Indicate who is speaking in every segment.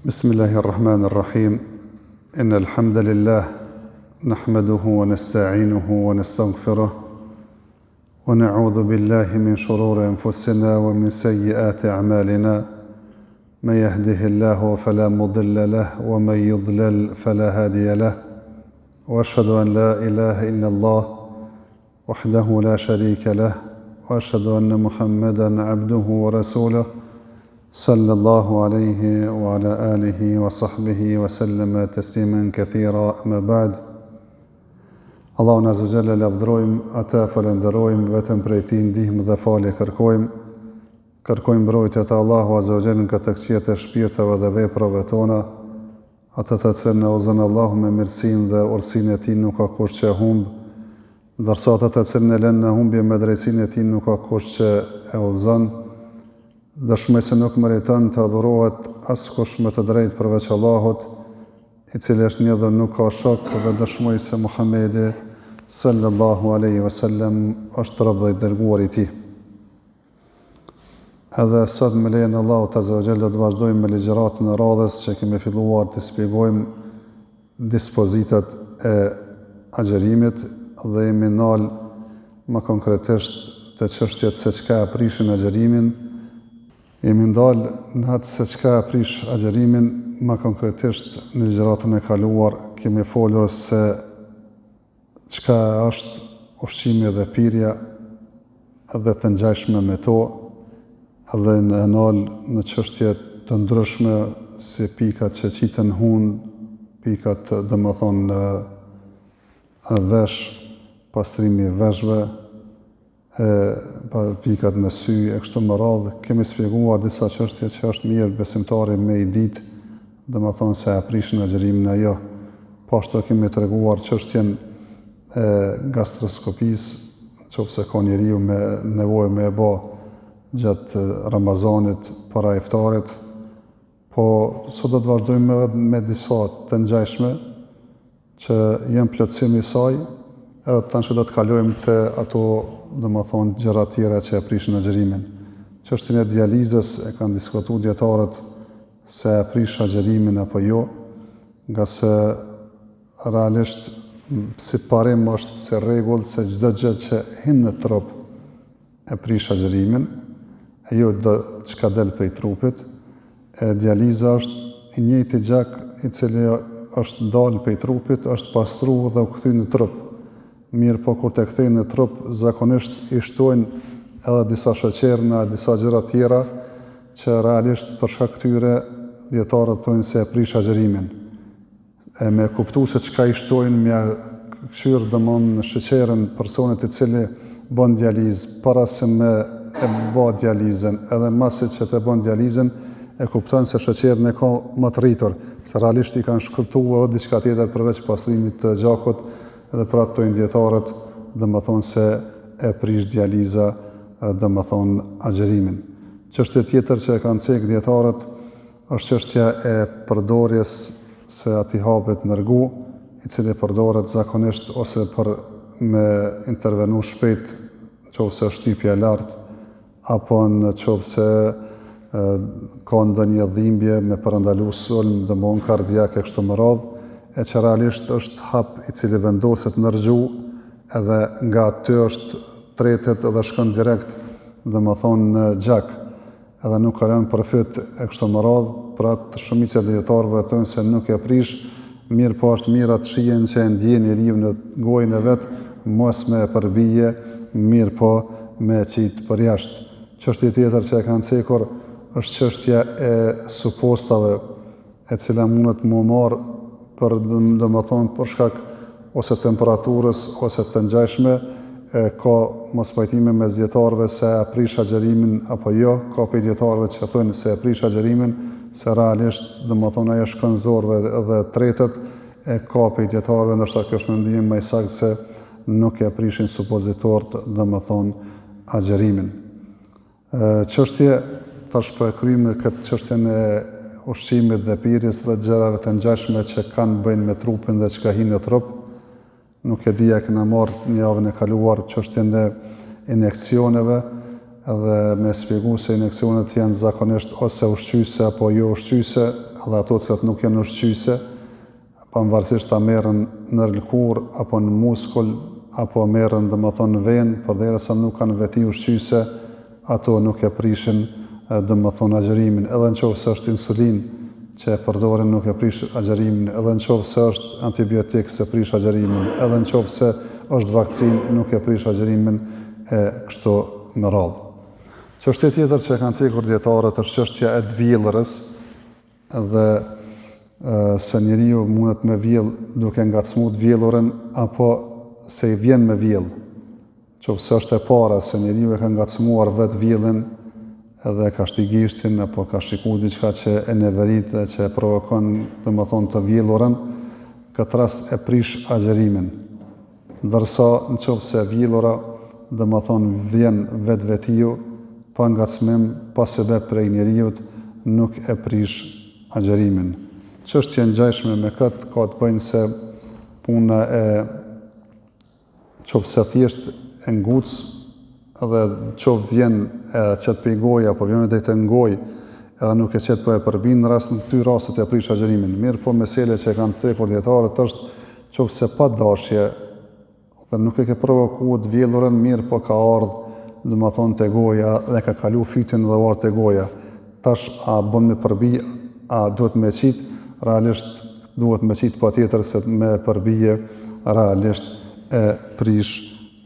Speaker 1: بسم الله الرحمن الرحيم إن الحمد لله نحمده ونستعينه ونستغفره ونعوذ بالله من شرور أنفسنا ومن سيئات أعمالنا من يهده الله فلا مضل له ومن يضلل فلا هادي له واشهد ان لا اله الا الله وحده لا شريك له واشهد ان محمدا عبده ورسوله صلى الله عليه وعلى اله وصحبه وسلم تسليما كثيرا اما بعد Allahun Azza wa Jalla lavdërojmë, atë falënderojmë, vetëm prej tij ndihmë dhe falje kërkojmë. Kërkojmë mbrojtje te Allahu Azza wa Jalla nga të këqijat e shpirtave dhe veprave tona. Atë të cilin e udhëzon Allahu me mirësinë dhe urtësinë e Tij nuk ka kush që e humb, ndërsa atë të cilin e lën në humbje me drejtësinë e Tij nuk ka kush që e udhëzon. Dëshmoj se nuk meriton të adhurohet askush me të drejtë përveç Allahut, i cili është një dhe nuk ka shok dhe dëshmoj se Muhamedi sallallahu alaihi wasallam është rob dhe i dërguar i Tij. Edhe sot me lejen e Allahut Azza wa Jall do të vazhdojmë me ligjëratën e radhës që kemi filluar të shpjegojmë dispozitat e agjërimit dhe jemi nal më konkretisht te çështjet se çka e prishin agjërimin. Jemi ndal në atë se çka e prish agjërimin, më konkretisht në ligjëratën e kaluar kemi folur se Çka është ushqimi dhe pirja dhe të ngjashme me to, dhe u nal në çështje të ndryshme si pikat që qiten n'hund, pikat domethonë në vesh, pastrimi i veshëve, e pa pikat në sy e kështu me radhë, kemi spjeguar disa çështje që është mirë besimtari me i ditë, domethonë se a prishin agjërimin a jo. Po ashtu kemi treguar çështjen e gastroskopisë, qoftë se ka njeriu me nevojë me e bo gjatë Ramazanit para iftarit, po sot do të vazhdojmë edhe me disa të ngjashme, që janë plotësim i saj, edhe tash do të kalojmë te ato, domethonë, gjëra tjera që e prishin agjërimin. Çështjen e dializës e kanë diskutu dijetarët se e prish agjërimin apo jo, ngase realisht si parim është si rregull se çdo gjë që hin në trup e prish agjërimin, e jo do çka del prej trupit, e dializa është i njëjti gjak i cili është dalë prej trupit, është pastru dhe u kthy në trup. Mirëpo kur të kthejnë në trup, zakonisht i shtojnë edhe disa sheqerna e disa gjëra tjera që realisht për shkak këtyre dijetarët thonë se e prish agjërimin. E me kuptu se çka i shtojnë me ja kqyr domon sheqerin personit i cili bon dializë para se me e ba dializën edhe masi që të bon dializën e kupton se sheqerin e ka më të rritur se realisht i kanë shtu edhe diçka tjetër përveç pastrimit të gjakut edhe për atë thonë dijetarët domethonë se e prish dializa domethonë agjërimin. Çështje tjetër që e kanë cek dijetarët Është çështja e përdorjes së atij hapit në rgu, i cili përdoret zakonisht ose për me intervenu shpejt në qoftë se është shtypja e lartë, apo në qoftë se ka ndonjë dhimbje me parandalu sulm, domthon kardiak e kështu me radhë, e që realisht është hap i cili vendoset në rgju edhe nga aty është tretet dhe shkon direkt, domethonë në gjak. edhe nuk kalon për fyt e kështu me radhë, për atë shumica e dijetarëve thonë se nuk e prish, mirëpo është mirë atë shijen që e ndjen njeriu në gojën e vet, mos me e përbije, mirëpo me e qitë përjashtë. Çështje tjetër që e kanë cekur është çështja e supostave, e cila mundet m'u marrë për domethonë për shkak ose temperaturës ose të ngjashme, e ka mospajtime mes dijetarëve se e prish agjërimin apo jo, ka prej dijetarëve që thonë se e prish agjërimin, se realisht domethonë ajo shkon zorrëve dhe tretet, e ka prej dijetarëve, ndoshta kjo është mendimi më i saktë se nuk e prishin supozitorët domethonë agjërimin. Çështje, tash po e kryjmë këtë çështjen e ushqimit dhe pirjes dhe gjërave të ngjashme që kanë të bëjnë me trupin dhe çka hin në trup. Nuk e di a kena marrë në javën e kaluar çështjen e injeksioneve edhe me spjegu se injeksionet janë zakonisht ose ushqyese apo jo ushqyese. edhe ato të cilat nuk janë ushqyese, pavarësisht a merren në lëkurë apo në muskul apo merren domethënë në venë, përderisa nuk kanë veti ushqyese, ato nuk e prishin domethënë agjërimin, edhe në qoftë se është insulinë që e përdorin nuk e prish agjërimin, edhe në qoftë se është antibiotik s'e prish agjërimin, edhe në qoftë se është vakcinë nuk e prish agjërimin e kështu me radhë. Çështje tjetër që e kanë cekur dijetarët është çështja e të vjellërës dhe se njeriu mundet me vjell duke ngacmu të vjellurën apo se i vjen me vjell. Qoftë se është e para se njeriu e ka ngacmuar vetë vjelljen edhe e ka shti gishtin apo ka shiku diçka që e neverit dhe që e provokon domethënë të vjellurën, këtë rast e prish agjërimin. Ndërsa në qoftë se e vjellura domethënë vjen vetvetiu, pa ngacmim, pa sebep prej njeriut, nuk e prish agjërimin. Çështje e ngjashme me këtë ka të bëjnë se puna e qoftë se thjesht e nguc edhe qoftë vjen e qet prej goje apo vjen drejt në gojë edhe nuk e qet po e përbin në rast në këty rastet e prish agjërimin. Mirëpo mesele që e kanë cekur dijetarët është qoftë se pa dashje dhe nuk e ke provoku të vjellurën, mirëpo ka ardhë domethonë te goja dhe ka kalu fytin dhe ardhë te goja. Tash a bën me përbi, a duhet me qitë, realisht duhet me qitë patjetër se me përbije realisht e prish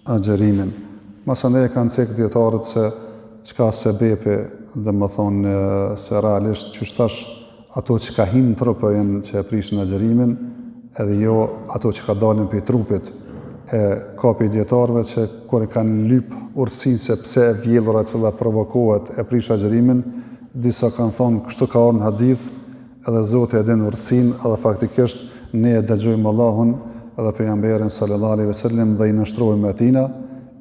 Speaker 1: agjërimin. Masanej e kanë cekë dijetarët se çka sebepi, domethonë se realisht qysh thash ato çka hinë në trup janë që e prishin agjërimin, edhe jo ato çka dalin prej trupit. E ka prej dijetarëve që kur e kanë lyp urtësinë se pse e vjellura e cila provokohet e prish agjërimin, disa kanë thonë kështu ka ardhur në hadith, Edhe Zoti e din urtësinë edhe faktikisht ne e dëgjojmë Allahun edhe pejgamberin sallallahu alejhi ve sellem dhe i nënshtrohemi atina,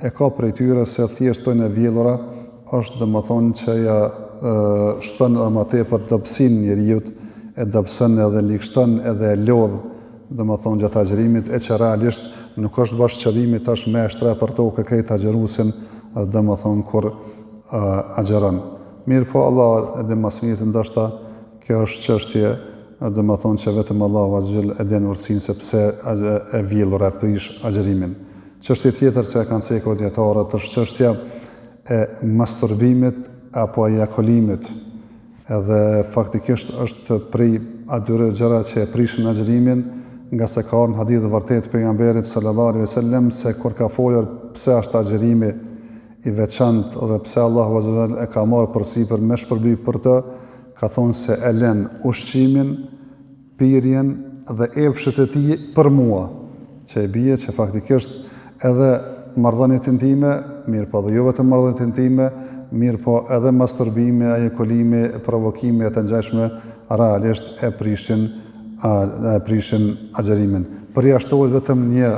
Speaker 1: e ka prej tyre se thjesht thonë e vjellura është domethënë që ja shton edhe ma tepër dobësinë njeriut, e dobëson edhe ligshton edhe e lodh domethënë gjatë agjërimit e që realisht nuk është bash qëllimi tash me e shtre për tokë krejt agjëruesin domethënë kur agjëron. Mirëpo Allah e din ma së miri ndoshta kjo është çështje domethonë që vetëm Allahu azze ve xhel e din urtësinë se pse e vjellura e prish agjërimin. Çështje tjetër që e kanë cekur dijetarët është çështja e masturbimit apo ejakulimit. Edhe faktikisht është prej atyre gjëra që e prishin agjërimin, ngase ka ardhur në hadith të vërtetë të pejgamberit sallallahu alaihi wasallam se kur ka folur pse është agjërimi i veçantë dhe pse Allahu azze ve xhel e ka marrë përsipër me shpërbly për të, ka thonë se e len ushqimin, pirjen dhe epshet e tij për mua, që e bie që faktikisht edhe marrëdhëniet intime, mirëpo dhe jo vetëm marrëdhëniet intime, mirëpo edhe masturbimi, ejakulimi, provokimi e të ngjashme realisht e prishin e prishin agjërimin. Përjashtohet vetëm një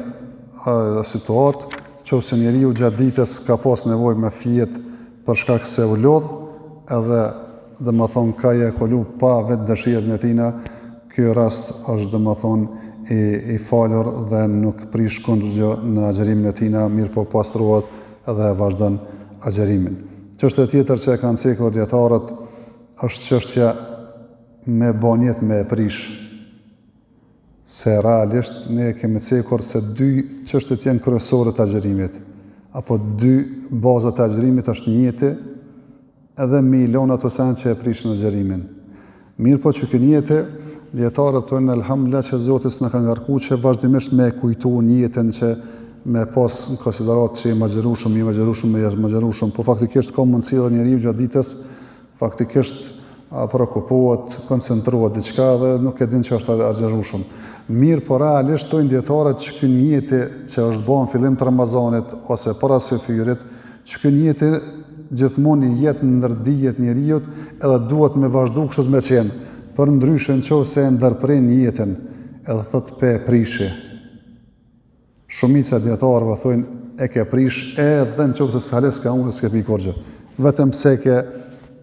Speaker 1: situatë Qoftë se njeriu gjatë ditës ka pas nevojë me fjet për shkak se u lodh, edhe domethonë ka ejakulu pa vetë dëshirën e tina, ky rast është domethonë i, i falur dhe nuk prish kurrgjë në agjërimin e tina, mirëpo pastrohet edhe e vazhdon agjërimin. Çështja tjetër që e kanë cekur dijetarët është çështja me bo nijet me e prish. se realisht ne e kemi cekur se dy çështjet janë kryesore të agjërimit, apo dy bazat e agjërimit është nijeti edhe me i lon ato sene që e prishin agjërimin. Mirëpo që ky nijeti, dijetarët thonë elhamdulillah që Zoti s'na ka ngarku që vazhdimisht me e kujtu nijetin që me pas në konsideratë që jemi agjërueshëm, jemi agjërueshëm, jemi agjërueshëm, po faktikisht ka mundësi edhe njeriu gjatë ditës Faktikisht preokupohet, koncentrohet diçka dhe nuk e din që është agjërueshëm. Mirëpo realisht thonë dijetarët që ky nijeti që është bën në fillim të Ramazanit ose para syfyrit, që ky nijeti gjithmonë i jet në ndërdije të njeriut edhe duhet me vazhdu kështu me qenë. Përndryshe në qoftë se e ndërpren nijetin edhe thotë pe prishi. Shumica e dijetarëve thonë e ke prish edhe në qoftë se hala s'ke hangër s'ke pi kurrgjë. Vetëm pse e ke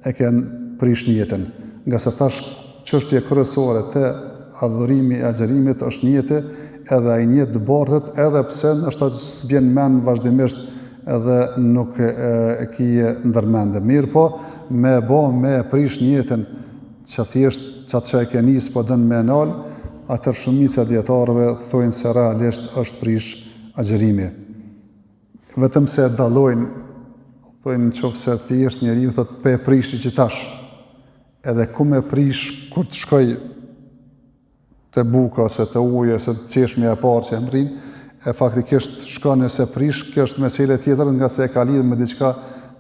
Speaker 1: e ke prish nijetin. Ngase thash çështje kryesore te adhurimi i agjërimit është nijeti, edhe ai nijet të bartet edhe pse ndoshta s'të bjen mend vazhdimisht edhe nuk e, e kije ndërmende. Mirëpo, me bo, me e prish nijetin, që thjesht qatë që e ke nis po don me nal, atëherë shumica e dijetarëve thojnë se realisht është prish agjërimi. Vetëm se e dallojnë, thojnë në qoftë se thjesht njeriu thotë pe prishi qitash, edhe ku me prish kur të shkoj te buka ose te uji ose te çeshmja e parë që e mrrin, e faktikisht shkon e s'e prish, kjo është mesele tjetër ngase e ka lidhë me diçka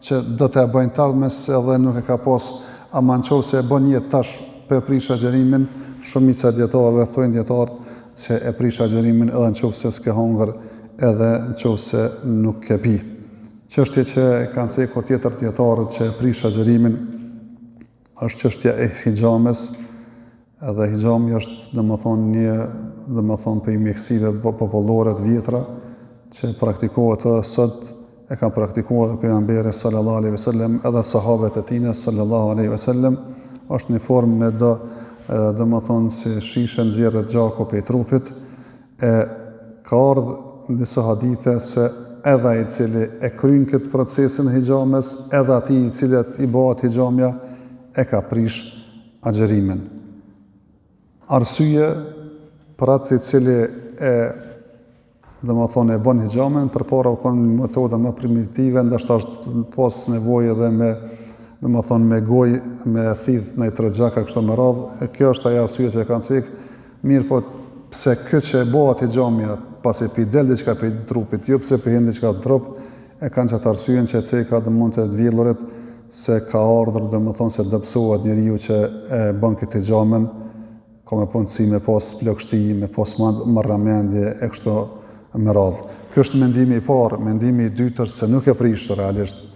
Speaker 1: që do të e bëjnë të ardhmes edhe nuk e ka pas, ama në qoftë se e bën nijet tash pe prish agjërimin, shumica e dijetarëve thojnë dijetarët që e prish agjërimin edhe në qoftë se s'ke hongër edhe në qoftë se nuk ke pi. Çështje që kanë cekur tjetër dijetarët që e prish agjërimin është çështja e hixhames, edhe hixhami është, domethonë, një, domethonë, prej mjekësive popullore të vjetra, që praktikohet edhe sot, e kanë praktikuar edhe pejgamberi sallallahu alaihi wasallam, edhe sahabët e tina sallallahu alaihi wasallam, është një formë me do, domethonë, si shishe nxjerret gjaku prej trupit, E ka ardhë në disa hadithe se edhe ai i cili e kryen këtë procesin e hixhames, edhe atij i cili i bëhet hixhamja, e ka prish agjërimin. Arsye për atë i cili e domethonë e bën hixhamen, përpara u konë metoda më primitive, ndoshta është pas nevojë edhe me domethonë me gojë, me thith naj gjak e kështu me radhë, e kjo është ajo arsye që e kanë cekë, Mirëpo, pse ky që e bëhet hixhamja, pasi pi del diçka prej trupit, jo pse pi hin diçka në trup, e kanë qatë arsyen që e ceka domethënë te të vjellurit, se ka ardhur domethonë se dobësohet njeriu që e bën këtë hixhamen, ka me mundësi me pas plogështi, me pas marramendje e kështu me radhë. Ky është mendimi i parë, mendimi i dytë është se nuk e prish realisht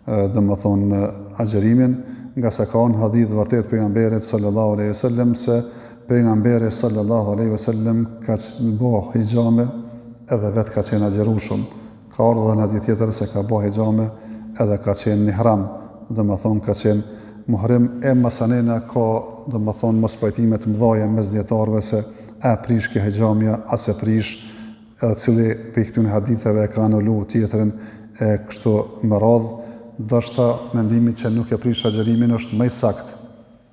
Speaker 1: domethonë agjërimin, ngase ka në hadith vërtet pejgamberit sallallahu alaihi wasallam se pejgamberi sallallahu alaihi wasallam ka bo hixhame edhe vetë ka qenë agjërueshëm. Ka ardhur edhe në hadith tjetër se ka bo hixhame edhe ka qenë në ihram, domethonë ka qenë muhrim e masanena ka domethonë mospajtime të mëdha mes dijetarëve se a prish kjo hixhamja, a s'e prish edhe cili prej këtyne haditheve e ka anulu tjetrin e kështu me radhë, ndoshta mendimi që nuk e prish agjërimin është më i saktë.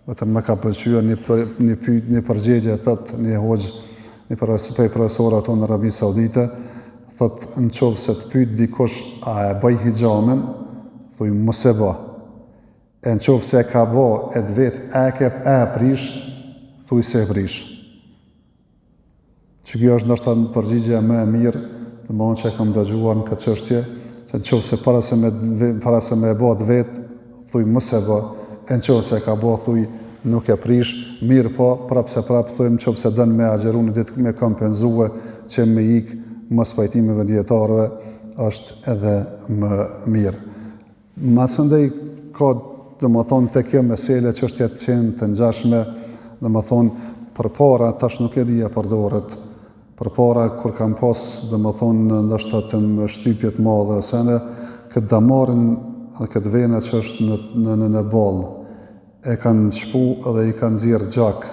Speaker 1: Vetëm më ka pëlqyer një për, një pyet, një përgjigje thot një hoxhë, një profesor prej profesorëve tonë në Arabi Saudite, thot në qoftë se të pyet dikush a e bëj hixhamen, thuj mos e bë. E në qoftë se e ka bë e të vet a e ke a e prish, thuj s'e prish. Që kjo është ndoshta përgjigja më e mirë, domethënë që e kam dëgjuar në këtë çështje, se në qoftë se para se me para se me e bë të vet, thuj mos e bë, e në qoftë se e ka bë thuj nuk e prish, mirëpo, prapë se prapë thujmë në qoftë se don me agjëru një ditë me kompenzue që me ik mospajtimeve dijetarëve është edhe më mirë. Masandej ka, domethonë, te kjo mesele çështje të qenë të ngjashme, domethonë, përpara, tash nuk e di a përdoret, përpara, kur kam pas, domethonë, ndoshta të më shtypje të madhe, ose në këtë damarin dhe këtë vena që është në, në, në, në ballë, e kanë shpu dhe i kanë nxjerrë gjak,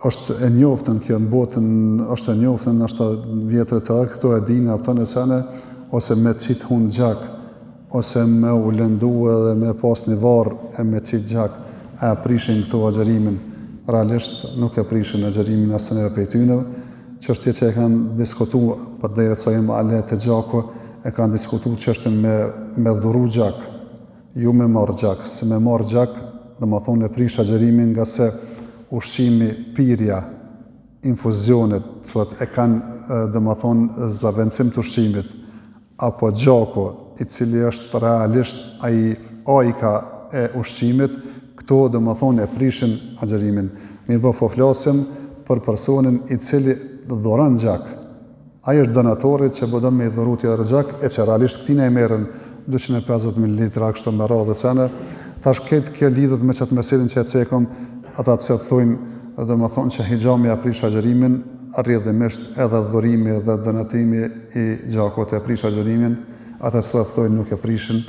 Speaker 1: është e njoftën kjo në botën, është e njoftën, ndoshta vjetrit edhe këto e dinë, apo në sene, ose me qit n'hun gjak, ose me u lëndu edhe me pas një varrë e me qit gjak, a e prishin këto agjërimin, realisht nuk e prishin agjërimin asnjëra prej tyne, çështje që e kanë diskutu, përderisa jem ale te gjaku, e kanë diskutu çështjen me, me dhuru gjak, Jo me marrë gjak, se me marrë gjak, domethonë e prish agjërimin ngase ushqimi, pirja, infuzionet, të cilat e kanë, domethonë, zavendësim të ushqimit, apo gjaku, i cili është realisht ai ajka e ushqimit, këto domethonë e prishin agjërimin. Mirëpo po flasim për personin i cili dhuron gjak. Ai është donatori që po don me i dhuru tjetër gjak e që realisht këtina i merren 250 mililitra kështu me radhë sene. Tash këtë kjo lidhet me qatë meselën që e cekëm, ata që thonë, domethonë që hixhamja e prish agjërimin, rrjedhimisht edhe dhurimi dhe donatimi i gjakut e prish agjërimin, ata që thonë nuk e prishin,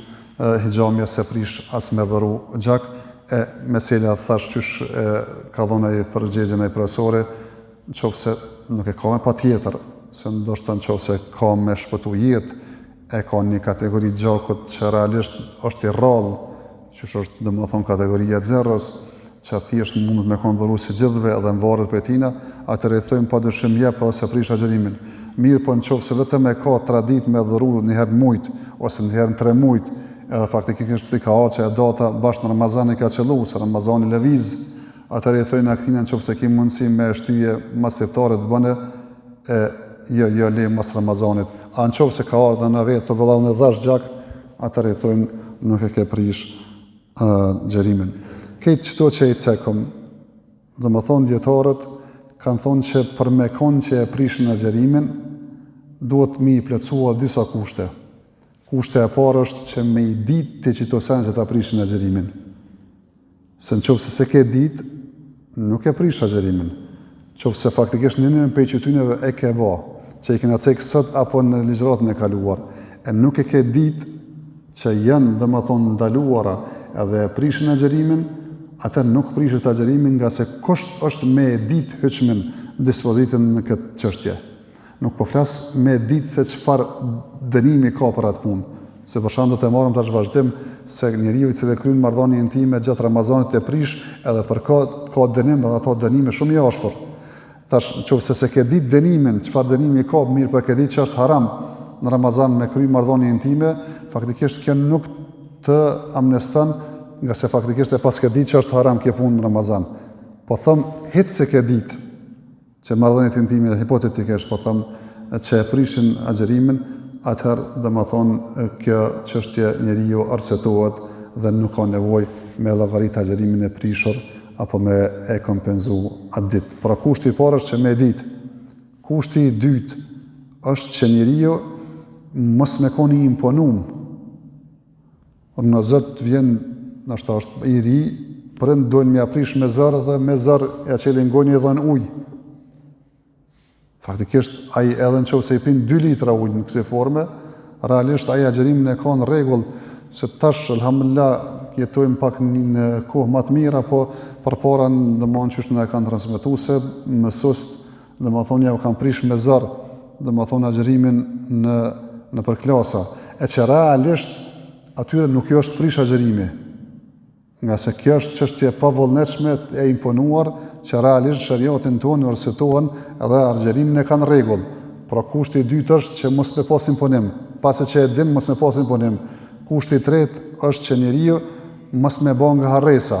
Speaker 1: hixhamja s'e prish as me dhuru gjak, e mesela thash qysh e ka dhonë ai përgjigjen ai profesori, Në qoftë se nuk e ka me patjetër, se ndoshta në qoftë se ka me shpëtu jetë, e ka një kategori gjakut që realisht është i rrallë, qysh është domethonë kategoria e zeros, që thjesht mundet me kon dhurues i gjithëve edhe mvaret prej tina, atëherë i thojmë padyshim jep edhe s'e prish agjërimin. Mirëpo në qoftë se vetëm e ka traditë me dhuru një herë në mujt, ose një herë në tre mujt, edhe faktikisht i ka ardhë që e data bash në Ramazan i ka qëllu, se Ramazani lëviz, atëherë i thojmë këtina në qoftë se ki mundësi me shtyje mas iftarit bëne, e jo, jo, le mas Ramazanit. A në qoftë se ka ardhë dhe në vetë, të vëlla unë dhash gjak, atëherë i thojmë nuk e ke prish agjërimin. Krejt qëto që i cekëm, domethonë dijetarët, kanë thonë që për me konë që e prishin agjërimin, duhet me i plotësua disa kushte. Kushte e parë është që me i ditë ti qëto sene që ta prishin agjërimin. Se në qoftë se s'e ke ditë, nuk e prish agjërimin. Qoftë se faktikisht njënën prej qëtyneve e ke ba, që i kena cekë sot apo në ligjëratën e kaluar, e nuk e ke ditë që janë, domethonë, ndaluara edhe e prishin agjërimin, atëherë nuk prishet agjërimi ngase kusht është me e ditë hyqmin dispozitën në këtë çështje. Nuk po flas me ditë se çfarë dënimi ka për atë punë. Se për shembull do të marrim tash vazhdim se njeriu i cili kryen marrëdhënie intime gjatë Ramazanit e prish edhe për ka ka dënim dhe ato dënime shumë i ashpër. Tash nëse s'e ke ditë dënimin, çfarë dënimi ka, mirëpo e ke ditë që është haram në Ramazan me kry marrëdhënie intime, faktikisht kjo nuk të amneston ngase faktikisht e paske ditë që është haram kjo punë në Ramazan. Po them hiç s'e ke ditë që marrëdhëniet intime hipotetikisht po them që e prishin agjërimin, atëherë domethonë kjo çështje njeriu arsyetohet dhe nuk ka nevojë me llogarit agjërimin e prishur apo me e kompenzu atë ditë. Pra kushti i parë është që me e ditë. Kushti i dytë është që njeriu mos me kon i imponum. Në zot vjen, ndoshta është i ri, prindt dojnë me ja prish me zor dhe me zor ja çelin gojën i dhënë ujë. Faktikisht, ai edhe në qoftë se i pin 2 litra ujë në kësi forme, realisht ai agjërimin e ka në rregull, se tash, alhamdulillah, jetojmë pak në kohë më të mira, po përpara domethonë qysh na e kanë transmetu se mësuesit, domethonë, ja u kanë prish me zor, domethonë agjërimin në nëpër klasa, e që realisht atyre nuk ju është prish agjërimi. Ngase kjo është çështje e pavullnetshme e imponuar që realisht sheriatin tonë arsyetohen edhe agjërimin e kanë rregull. Pra kushti i dytë është që mos me pas imponim, pasi që e din mos me pas imponim. Kushti i tretë është që njeriu mos me ba nga harresa,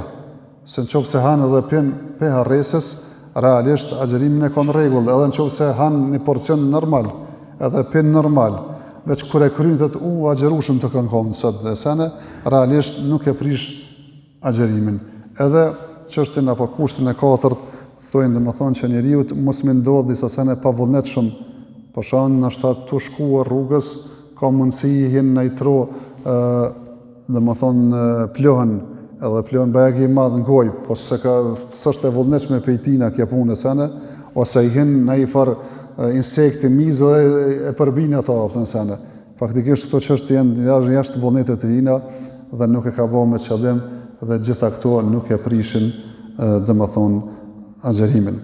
Speaker 1: se në qoftë se han edhe pin pe harresës, realisht agjërimin e ka në rregull, edhe në qoftë se han një porcion normal, edhe pin normal, veç kur e kryn thotë, u, agjërushëm të kanë konë sot dhe sene, realisht nuk e prish agjërimin. Edhe çështjen apo kushtin e katërt, thojnë domethonë që njeriut mos me ndodhë disa sene pavullnetshëm, për shembull, ndoshta tu shkuar rrugës, ka mundësi i hin naj tro, Domethonë pluhun, edhe pluhun bajagi i madh në gojë, po s'e ka, s'është e vullnetshme pej tina kjo punë e sene, ose i hin naj farë insekti mizë dhe e përbin ato, apo në sene. Faktikisht këto çështje janë jashtë, jashtë vullnetit të tina dhe nuk e ka bo me qëllim dhe gjitha këto nuk e prishin, domethonë, agjërimin.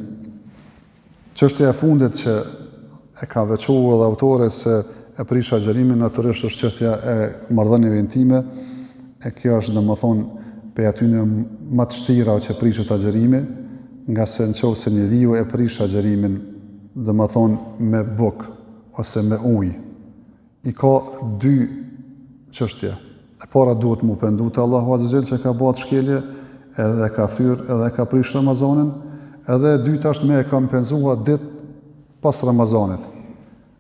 Speaker 1: Çështja e fundit që e ka veçu edhe autori se e prish agjërimin natyrisht është çështja e marrëdhënieve intime, e kjo është domethënë prej atyne më të shtira që prishet agjërimi, ngase në qoftë se njeriu e prish agjërimin, domethënë me bukë ose me ujë, I ka dy çështje. E para duhet mu pendu te Allahu Azza Jall që ka ba atë shkelje, edhe e ka thyr, edhe e ka prish Ramazanin, edhe e dyta është me e kompenzu atë ditë pas Ramazanit.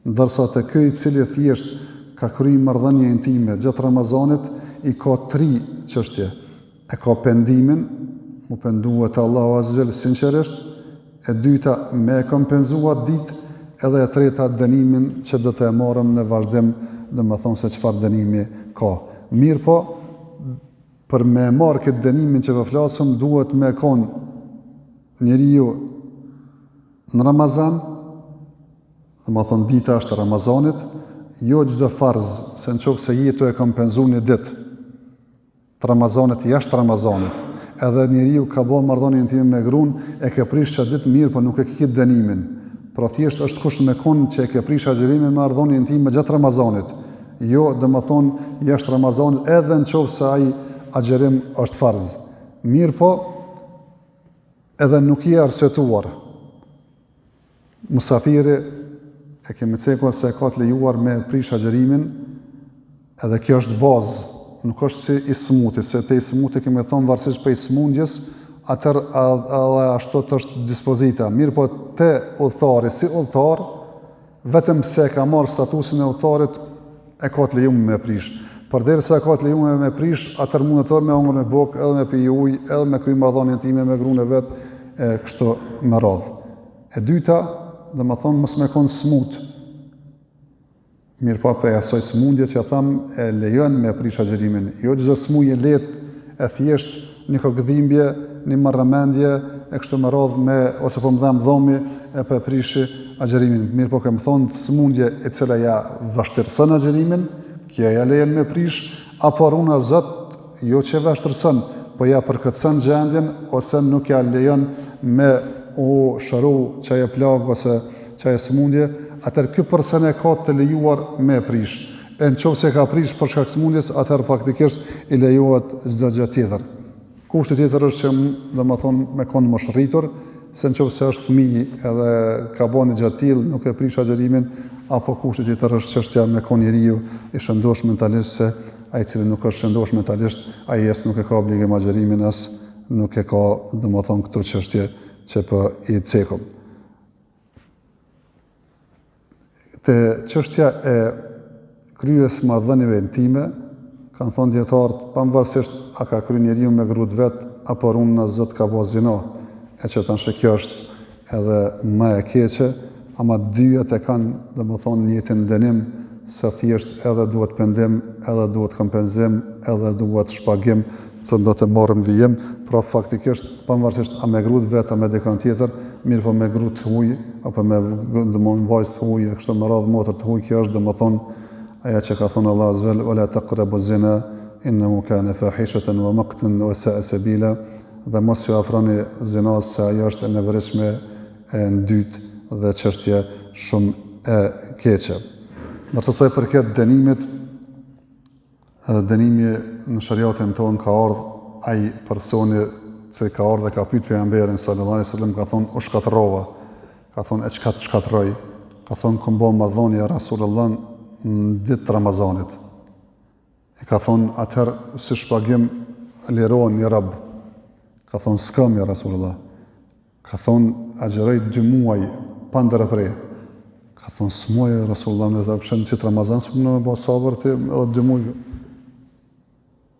Speaker 1: Ndërsa te ky i cili thjesht ka kry marrëdhënie intime gjatë Ramazanit, i ka tri çështje. E ka pendimin, mu pendue te Allahu Azza Jall sinqerisht, e dyta me e kompenzu atë ditë, edhe e treta dënimin që do të e marrëm në vazhdim, domethonë se çfarë dënimi ka. Mirëpo, për me e marrë këtë dënimin që po flasëm, duhet me kon njeriu në Ramazan, domethonë dita është e Ramazanit, jo çdo farz, se në qoftë se je tu e kompenzu një ditë, të Ramazanit jashtë Ramazanit, edhe njeriu ka bo marrëdhënie intime me grun, e ke prish qat ditë mirë, po nuk e ke këtë dënimin. Pra thjesht është kusht me kon që e ke prish agjërimin me marrëdhënie intime gjatë Ramazanit. Jo, domethonë jashtë Ramazanit edhe në qoftë se ai agjërim është farz. Mirëpo. Edhe nuk je arsyetuar. Musafiri e kemi cekur se e ka të lejuar me prish agjërimin, edhe kjo është bazë, nuk është si i smuti, se te i smuti kemi thonë varësisht prej smundjes, atëherë edhe ashtu të është dispozita. Mirëpo te udhëtari, si udhëtar, Vetëm pse e ka marrë statusin e udhëtarit e ka të lejume me prish. Përderisa e ka të lejume me prish, atëherë mundet edhe me hongër me bukë, edhe me pi ujë, edhe me kry marrëdhënie intime me gruan e vet e kështu me radhë. E dyta, domethonë mos me kon smut. Mirëpo prej asaj sëmundje që thamë e lejon me prish agjërimin. Jo çdo sëmundje lehtë e thjesht një kokëdhimbje, një marramendje e kështu me radhë me ose po më dhem dhomi e po e prishi agjërimin. Mirëpo kem thonë sëmundje e cila ja vështirëson agjërimin, kjo ja lejon me prish, apo runa Zot jo që vështirëson, po ja përkeqëson gjendjen ose nuk ja lejon me u shëru qajo plagë ose qajo sëmundje, atëherë ky person e ka të lejuar me prish. E në qoftë se ka prish për shkak sëmundjes, atëherë faktikisht i lejohet çdo gjë tjetër. Kushti tjetër është që, domethonë, me konë moshërritur, se në qoftë se është fëmijë edhe ka bo një gjë të tillë, nuk e prish agjërimin, apo kushti tjetër është çështja me konë njeriu i shëndosh mentalisht se ai i cili nuk është shëndosh mentalisht, ai as nuk e ka obligim agjërimin, as nuk e ka, domethonë, këto çështje që po i cekum. Te çështja e kryerjes marrëdhënieve intime, kanë thonë dijetarët, pavarësisht a ka kry njeriu me gru të vet, apo runa Zot ka bo zina, e që tash kjo është edhe më e keqe, ama dyjat e kanë, domethonë, njëjtin dënim, se thjesht edhe duhet pendim, edhe duhet kompenzim, edhe duhet shpagim, që do të marrim në vijim, pra faktikisht pavarësisht a me gru të vet a me dikon tjetër, mirëpo me gru të huj, apo me domthon vajzë të huj, e kështu me radhë motër të huj, kjo është domethënë ajo që ka thënë Allahu azze ve wala taqrabu zina innahu kana fahishatan wa maqtan wa sa'a sabila dhe mos ju afroni zinas se ajo është e neveritshme e ndytë dhe çështje shumë e keqe. Ndërsa sa i përket dënimit, Edhe dënimi në sheriatin tonë ka ardhë ai personi që ka ardhë dhe ka pyet pejgamberin sallallahu alaihi wasallam ka thonë u shkatërrova. Ka thonë e çka të shkatërroi? Ka thonë kom bo marrëdhënie ja Rasulullah në ditë të Ramazanit. E ka thonë atëherë si shpagim liro një rob. Ka thonë s'kam ja Rasulullah. Ka thonë, agjëroj dy muaj pa ndërpre. Ka thonë, s'muj ja Rasulullah, me të përshen që të Ramazan, s'po me bo sabër ti edhe dy muaj.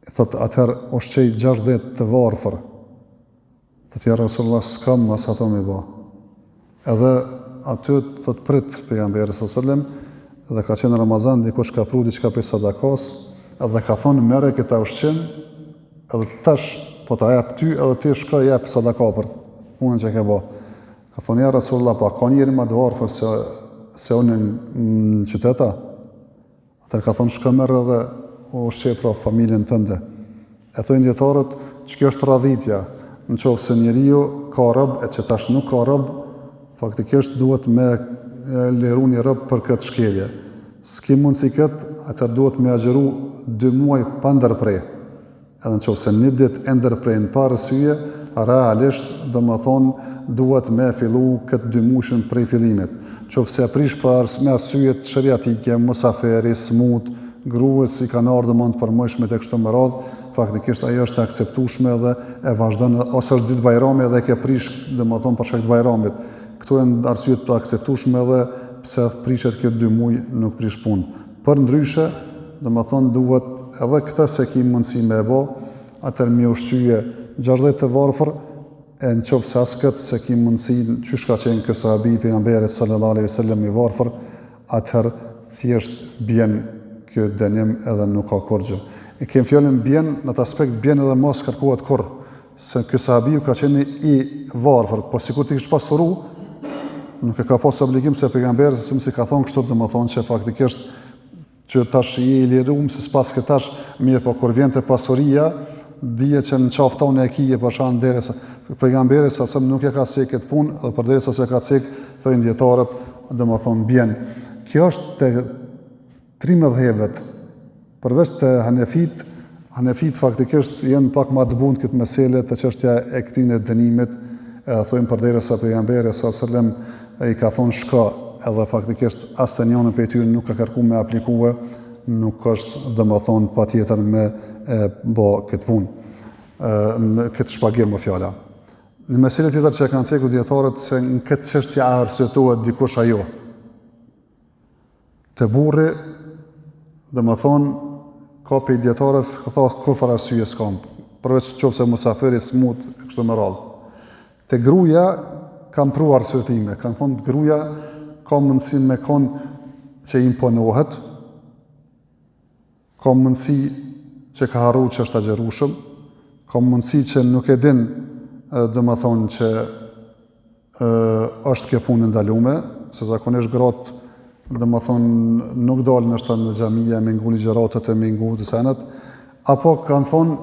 Speaker 1: E thotë, atëherë, ushqej 60 të varfër. Thotë, ja Rasulullah, s'kam as ato me bo. Edhe aty, thotë, prit, pejgamberi alejhi selam, dhe ka qenë Ramazan, dikush ka pru diçka prej sadakas, edhe ka thonë, merre këta ushqim, Edhe tash po ta jap ty edhe ti shko jep sadaka për punën që ke bë. Ka thonë ja Rasulullah, pa ka njeri më të varfër se se unë në qytet a? Atëherë ka thonë shko merr edhe ushqe pra familjen tënde. E thonë dijetarët që kjo është radhitja, në qoftë se njeriu ka rob e që tash nuk ka rob, faktikisht duhet me liru një rob për këtë shkelje. S'ki mundësi këtë, atëherë duhet me agjëru dy muaj pa ndërpre. Edhe në qoftë se një ditë e ndërpren pa arsye, realisht, domethonë, duhet me fillu këtë dy mujshin prej fillimit. Qoftë se e prish për me arsyet sheriatike, musafir, i smut, grues i kanë ardhë domethënë të përmojshmet e kështu me radhë, faktikisht ajo është e akceptueshme dhe e vazhdon ose është ditë Bajrami edhe e ke prish, domethonë për shkak të Bajramit. Këto janë arsye të akceptueshme edhe pse prishet kjo dy muaj nuk prish punë. Përndryshe, domethonë duhet edhe këtë s'e ki mundësi me e bo, atëherë me ushqye 60 të varfër, e në qoftë se as këtë s'e ki mundësi, qysh ka qenë ky sahabi i pejgamberit sallallahu alaihi wasallam i varfër, atëherë thjesht bjen ky dënim edhe nuk ka kurrgjë. E kem fjalën bjen, në atë aspekt bjen edhe mos kërkohet kurrë. Se ky sahabiu ka qenë i varfër, po sikur të kish pasuru, nuk e ka pas obligim se pejgamberi se s'i ka thonë kështu, domethonë që faktikisht që tash je i lirum se s'paske tash, mirëpo kur vjen te pasuria, dije që në qafë tonë e kije për shembull derisa pejgamberi sa sem nuk e ka cek këtë punë dhe përderisa s'e ka cek, thojnë dijetarët, domethonë bjen. Kjo është te tri medhhebet, Përveç te Hanefit, Hanefit faktikisht janë pak ma të butë këtë mesele te çështja e këtyne dënimit. Edhe thojnë përderisa pejgamberi sallallahu alejhi ve sellem i ka thonë shko, edhe faktikisht asnjënën prej tyre nuk ka kërku me aplikue, nuk është domethonë patjetër me e bo këtë punë, me këtë shpagim më fjala. Një mesele tjetër që e kanë ceku dijetarët se në këtë çështje a arsyetohet dikush a jo. Te burri, domethonë, ka prej dijetarëve, ka thonë, kurrfarë arsye s'kam, përveç qoftë se musafir i smut, e kështu me radhë. Te gruja, kanë pru arsyetime, kanë thonë, gruja ka mundësi me konë që imponohet, ka mundësi që ka harru që është agjërushëm, ka mundësi që nuk e din, domethonë që është kjo punë e ndalume, se zakonisht gratë, domethonë, nuk dalin ndoshta në xhamia me ngu ligjëratat e me ngu të senet, apo kanë thonë,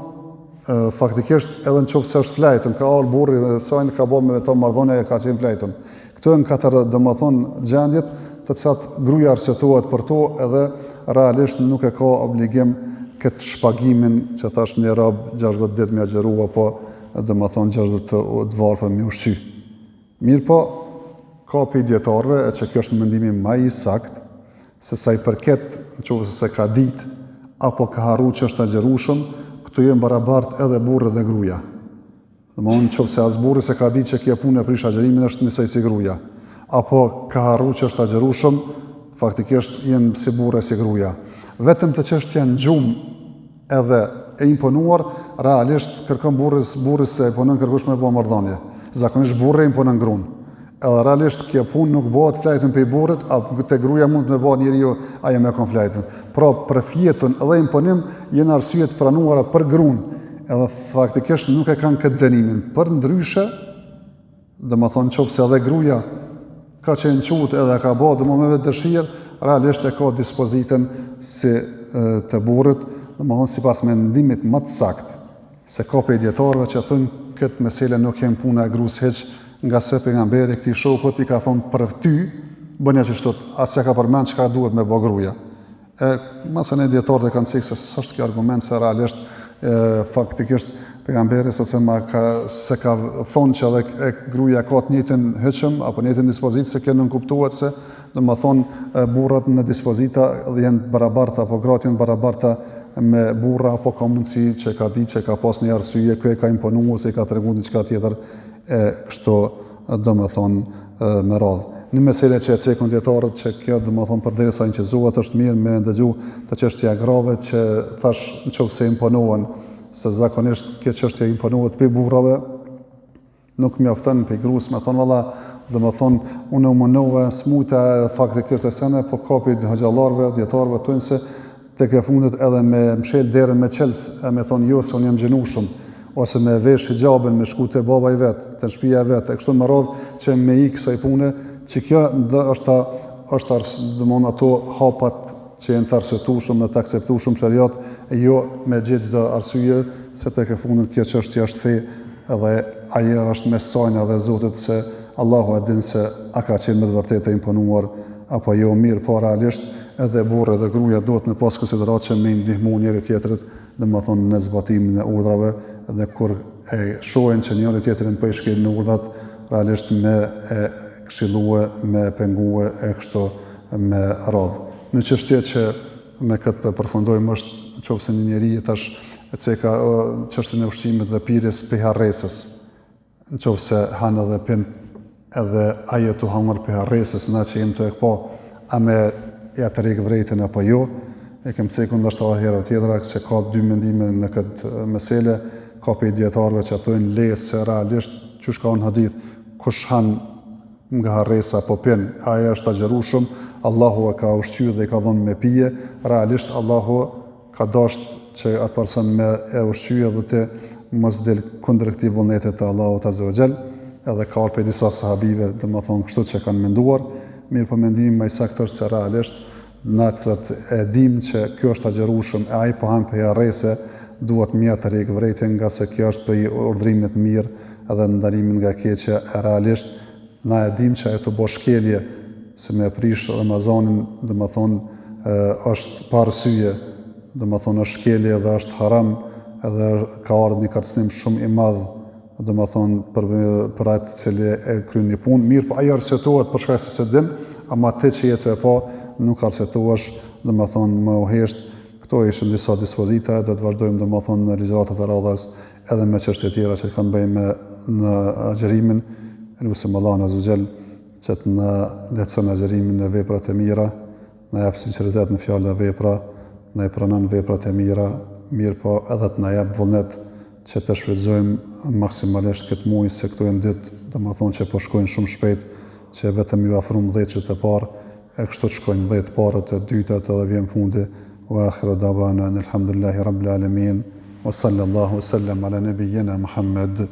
Speaker 1: faktikisht edhe në qoftë se është flajtun, ka ardhë burri e saj ka bo me to marrëdhënie e ka qenë flajtun. Këto janë katër, domethonë, gjendjet të cilat gruaja arsyetohet për to edhe realisht nuk e ka obligim këtë shpagimin që thash një rob 60 ditë me agjëru apo domethonë 60 të, të varfër me ushqy. Mirëpo, ka prej dijetarëve, e që kjo është mendimi ma i sakt, se sa i përket në qoftë se s'e ka ditë, apo ka harru që është agjërushëm, këtu janë barabart edhe burri dhe gruja. Domethonë, në qoftë se as burri s'e ka ditë që kjo punë e prish agjërimin është njësoj si gruja. Apo ka harru që është agjërushëm, faktikisht janë si burri si gruja. Vetëm te çështja në gjumë edhe e imponuar, realisht kërkon burri, burri s'e imponon kërkush me bo marrëdhënie. Zakonisht burri imponon grun. Edhe realisht kjo punë nuk bëhet flajtun prej burrit, a te gruaja mund të me bëhet njeriu ajo me kon flajtun. Pra për fjetun edhe imponim janë arsye të pranuara për grun, edhe faktikisht nuk e kanë këtë dënimin. Përndryshe, Domethonë qoftë se edhe gruja ka qenë qutë edhe ka bo, domethonë me vetë dëshirë, realisht e ka dispozitën si të burrit, domethonë sipas mendimit më të sakt, se ka prej dijetarëve që thonë këtë mesele nuk jem puna e grus hiç, ngase pejgamberi këtij shokut i ka thonë për ty, bënja qështu, as s'e ka përmend çka duhet me bo gruja. E, masanej dijetarët e kanë cekë se s'është kjo argument se realisht e, faktikisht pejgamberi se se ma ka, s'e ka thonë që edhe e, gruja ka të njëjtën hyqëm apo njëjtën dispozitë se kjo nënkuptohet se domethonë burrat në dispozita dhe janë barabarta apo gratë janë barabarta me burra apo ka mundësi që ka ditë që ka pas një arsye kjo e ka imponu ose i ka tregu diçka tjetër e kështu domethonë me radhë. Një mesele që e cekun dijetarët që kjo domethonë përderisa inçizohet është mirë me ndëgju te çështja e grave që thash në qoftë se imponohen, se zakonisht kjo çështje imponohet prej burrave, nuk mjafton prej grus me thonë valla, domethonë unë u munova s'mujta faktikisht e sene, po ka prej hoxhallarëve, dijetarëve thonë se Tek e fundit edhe me mshel derën me çels e me thonë jo se unë jam gjinushëm, ose me vesh hixhabin me shku te baba i vet, te shpia e vet, e kështu me radhë që me ik kësaj pune, që kjo është është ars, domthon ato hapat që janë të arsyetueshëm dhe të akceptueshëm n'sheriat, e jo me gjetë çdo arsye, se tek e fundit kjo çështje është fe edhe ajo është mes sajna dhe Zotit se Allahu e din se a ka qenë me të vërtetë e imponuar apo jo, mirëpo realisht edhe burri edhe gruaja duhet me pas konsideratë që me i ndihmu njëri tjetrit, domethonë në zbatimin e urdhrave dhe kur e shohin që njëri tjetrin po i shkel në urdhrat, realisht me e këshillue, me e pengue e kështu me radhë. Një çështje që me këtë po përfundojmë është në qoftë se një njeri e tash e ceka çështjen e ushqimit dhe pirjes prej harresës. Në qoftë se han edhe pin edhe ai tu hangër prej harresës na që jem tu e pa a me ja tërhek vrejtjen apo jo, e kem cekur ndoshta edhe herëve tjetra se ka dy mendime në këtë mesele, ka prej dijetarëve që thonë le se realisht qysh ka në hadith kush han nga harresa apo pin, ai është agjërueshëm, Allahu e ka ushqy dhe i ka dhënë me pije, realisht Allahu ka dasht që atë person me e ushqy edhe të mos del kundër këtij vullnetit të Allahut Azza wa Jall, edhe ka ardhur prej disa sahabive, domethonë kështu që kanë menduar, mirëpo mendimi më i saktë është se realisht na të cilët e dimë që kjo është agjërueshëm e ai po han prej harrese, duhet me ja tërhek vërejtjen ngase kjo është prej urdhrimit mirë edhe ndalimit nga e keqja e realisht Na e dimë që ai tu bo shkelje se me e prish Ramazanin, domethonë është pa arsye, domethonë është shkelje dhe është haram edhe ka ardhur një kërcënim shumë i madh, domethonë për, për atë i cili e kryen një punë, mirëpo ai arsyetohet për shkak se s'e din, ama ti që je tu e pa, nuk arsyetohesh, domethonë me u hesht, këto ishin disa dispozita, do të vazhdojmë domethonë në ligjëratat e radhës edhe me çështje tjera që kanë të bëjnë me në agjërimin, e lusim Allahun azze ve xhel, që të na lehtëson agjërimin në veprat e mira, na jap sinqeritet në fjalë dhe vepra, na i pranon veprat e mira, mirëpo edhe të na jap vullnet që të shfrytëzojmë maksimalisht këtë muaj se këto janë ditë, domethënë që po shkojnë shumë shpejt, që vetëm iu afrum dhjetëshit e parë, e kështu të shkojnë 10 parët e dytat edhe vjen fundi. Wa akhiru da'wana alhamdulillahi rabbil alamin wa sallallahu wa sallam ala nabiyyina Muhammad.